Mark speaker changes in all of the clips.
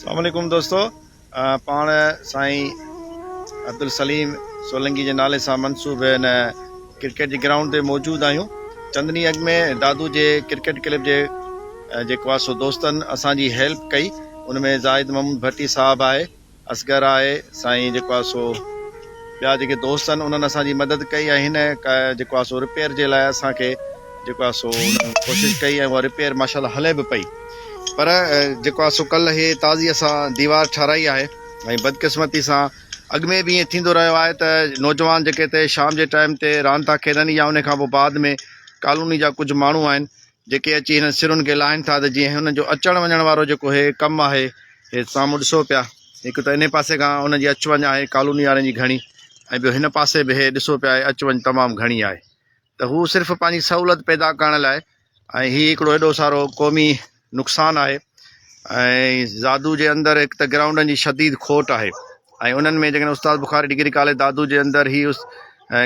Speaker 1: السلام عليڪم دوستو پاڻ سائين عبدالسليم سولنگي جي نالي سان منسوب هن ڪرڪيٽ جي گرائونڊ تي موجود آهيون چند ڏينهن اڳ ۾ دادو جي ڪرڪيٽ ڪلب جي جيڪو آهي سو دوستن اسان جي هيلپ ڪئي ان ۾ زاهد محمود ڀٽي صاحب آهي اصغر آهي سائين جيڪو آهي سو ٻيا جيڪي دوست آهن انهن اسان جي مدد ڪئي ۽ هن جيڪو آهي سو رپيئر جي لاء اسان کي جيڪو آهي سو انهن ڪوشش ڪئي ۽ اها رپيئر ماشاء الله هلي به پئي پر جيڪو آهي سو ڪلهه هي تازي اسان ديوار ٺهرائي آهي ۽ بدقسمتي سان اڳ ۾ به ائين ٿيندو رهيو آهي ته نوجوان جيڪي هتي شام جي ٽائيم تي راند ٿا کيڏن يا ان کان پوء بعد ۾ ڪالوني جا ڪجهه ماڻهو آهن جيڪي اچي هنن سرن کي لاهين ٿا ته جيئن هنن جو اچڻ وڃڻ وارو جيڪو هي ڪم آهي هي سامهون ڏسو پيا هڪ ته انهي پاسي کان انهن جي اچ وڃ آهي ڪالوني وارن جي گهڻي ۽ ٻيو هن پاسي به هي ڏسو پيا هي اچ وڃ تمام گهڻي آهي ته هو صرف پنهنجي سهولت پيدا ڪرڻ لاء ۽ هي هڪڙو ايڏو سارو قومي نقصان آهي ۽ دادو جي اندر هڪ ته گرائونڊن جي شديد کوٽ آهي ۽ انهن ۾ جيڪڏهن استاد بخاري ڊگري ڪاليج دادو جي اندر هي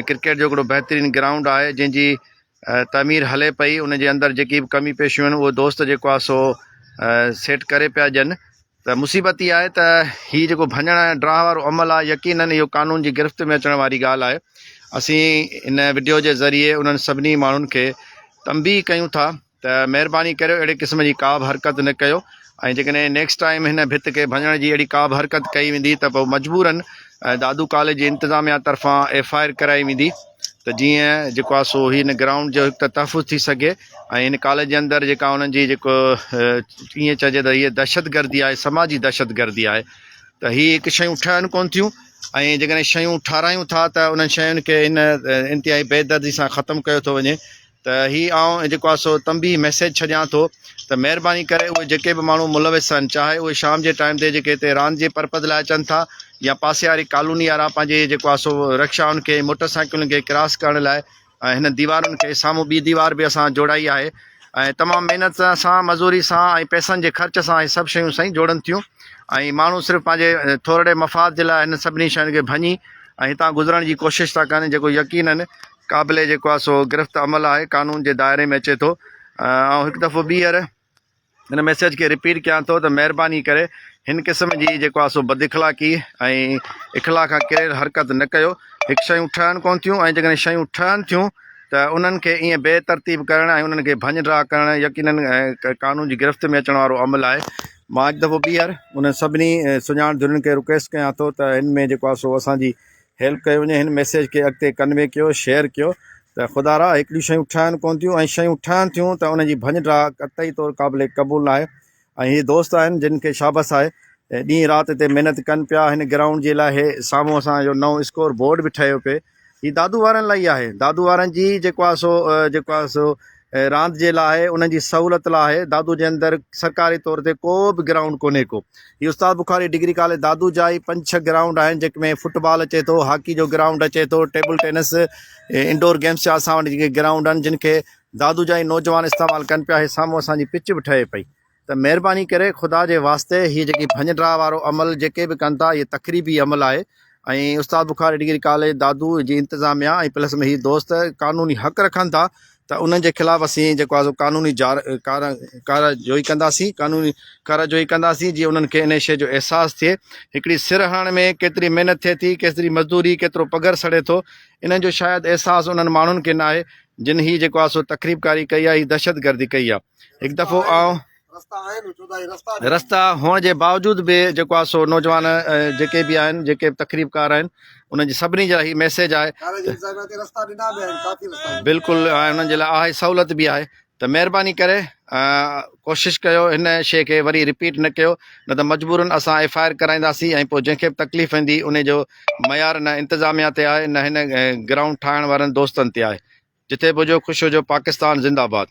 Speaker 1: ڪرڪيٽ جو هڪڙو بهترين گرائونڊ آهي جنهن جي تعمير هلي پئي ان جي اندر جيڪي به ڪمي پيشيون آهن اهي دوست جيڪو آهي سو سيٽ ڪري پيا ڏين ته مصيبت اها آهي ته هي جيڪو ڀڃڻ ۽ ڊاهه وارو عمل آهي يقينن اهو قانون جي گرفت ۾ اچڻ واري ڳالهه آهي اسين ان وڊيو جي ذريعي انهن سڀني ماڻهن کي تنبيهه ڪيون ٿا ته مهرباني ڪريو اهڙي قسم جي ڪا به حرڪت نه ڪيو ۽ جيڪڏهن نيڪسٽ ٽائيم هن ڀت کي ڀڃڻ جي اهڙي ڪا به حرڪت ڪئي ويندي ته پوء مجبورن دادو ڪاليج جي انتظاميا طرفان ايف I R ڪرائي ويندي ته جيئن جيڪو آهي سو هن گرائونڊ جو هڪ ته تحفظ ٿي سگهي ۽ هن ڪاليج جي اندر جيڪا انهن جي جيڪو ائين چئجي ته هيء دهشتگردي آهي سماجي دهشتگردي آهي ته هي هڪ شيون ٺهن ڪونه ٿيون ۽ جيڪڏهن شيون ٺهرايون ٿا ته انهن شين کي هن انتهائي بيدردي سان ختم ڪيو ٿو وڃي ته هي آئون جيڪو آهي سو تنبيهه ميسيج ڇڏيان ٿو ته مهرباني ڪري اهي جيڪي به ماڻهو ملوث آهن چاهي اهي شام جي ٽائيم تي جيڪي هتي راند جي پرپز لاء اچن ٿا يا پاسي واري ڪالوني وارا پنهنجي جيڪو آهي سو رڪشائن کي موٽر سائيڪلن کي ڪراس ڪرڻ لاء ۽ هن ديوارن کي سامهون ٻي ديوار به اسان جوڙائي آهي ۽ تمام محنت سان مزوري سان ۽ پئسن جي خرچ سان هي سڀ شيون سائين جوڙن ٿيون ۽ ماڻهو صرف پنهنجي ٿورڙي مفاد جي لاء هن سڀني شين کي ڀڃي ۽ هتان گذرڻ جي ڪوشش ٿا ڪن جيڪو يقينن قابل جيڪو آهي سو گرفت عمل آهي قانون جي دائري ۾ اچي ٿو آئون هڪ دفعو ٻيهر هن ميسيج کي رپيٽ ڪيان ٿو ته مهرباني ڪري هن قسم جي جيڪو آهي سو بد اخلاقي ۽ اخلاق کان ڪريل حرڪت نه ڪيو هڪ شيون ٺهن ڪون ٿيون ۽ جيڪڏهن شيون ٺهن ٿيون ته انهن کي ائين بي ترتيب ڪرڻ ۽ انهن کي ڀڃ ڊاهه ڪرڻ يقينن قانون جي گرفت ۾ اچڻ وارو عمل آهي مان هڪ دفعو ٻيهر انهن سڀني سڃاڻ ڌرين کي رڪويسٽ ڪيان ٿو ته هن ۾ جيڪو آهي سو اسان جي هيلپ ڪيو وڃي هن ميسيج کي اڳتي ڪنوي ڪيو شيئر ڪيو ته خدا را هڪڙيون شيون ٺهن ڪون ٿيون ۽ شيون ٺهن ٿيون ته انهن جي ڀڃ ڊاهه قطعي طور قابل قبول ناهي ۽ هي دوست آهن جن کي شابس آهي ڏينهن رات هتي محنت ڪن پيا هن گرائونڊ جي لاء هي سامهون اسان جو نئون اسڪور بورڊ به ٺهيو پئي هي دادو وارن لاء ئي آهي دادو وارن جي جيڪو آهي سو جيڪو آهي سو راند جي لاء آهي انهن جي سهولت لاء آهي دادو جي اندر سرڪاري طور تي ڪو به گرائونڊ ڪونهي ڪو هي استاد بخاري ڊگري ڪاليج دادو جا ئي پنج ڇهه گرائونڊ آهن جيڪي ۾ فٽ بال اچي ٿو هاڪي جو گرائونڊ اچي ٿو ٽيبل ٽينس انڊور گيمس جا اسان وٽ جيڪي گرائونڊ آهن جن کي دادو جا ئي نوجوان استعمال ڪن پيا هي سامهون اسان جي پچ به ٺهي پئي ته مهرباني ڪري خدا جي واسطي هي جيڪي ڀڃ ڊاهه وارو عمل جيڪي به ڪن ٿا اهي تخريبي عمل آهي ۽ استاد بخاري ڊگري ڪاليج دادو جي انتظاميا ۽ پلس ۾ هي دوست قانوني حق رکن ٿا ته انهن جي خلاف اسين جيڪو آهي سو قانوني جار ڪار ڪار جوئي ڪنداسين قانوني ڪار جوئي ڪنداسين جي انهن کي ان شيء جو احساس ٿئي هڪڙي سر هڻڻ ۾ ڪيتري محنت ٿئي ٿي ڪيتري مزدوري ڪيترو پگهر سڙي ٿو انهن جو شايد احساس انهن ماڻهن کي ناهي جن هي جيڪو آهي سو تخريب ڪاري ڪئي آهي هي دهشتگردي ڪئي آهي هڪ دفعو آئون رستا هئڻ جي باوجود به جيڪو آهي سو نوجوان جيڪي به آهن جيڪي به تقريب ڪار آهن انهن جي سڀني جي لاء هي ميسيج آهي بلڪل انهن جي لاء آهي سهولت به آهي ته مهرباني ڪري ڪوشش ڪيو هن شي کي وري رپيٽ نه ڪيو نه ته مجبورن اسان ايف I R ڪرائينداسين ۽ پوء جنهن کي به تڪليف ايندي ان جو معيار نه انتظاميا تي آهي نه هن گرائونڊ ٺاهڻ وارن دوستن تي آهي جتي به هجو خوش هجو پاڪستان زنده آباد.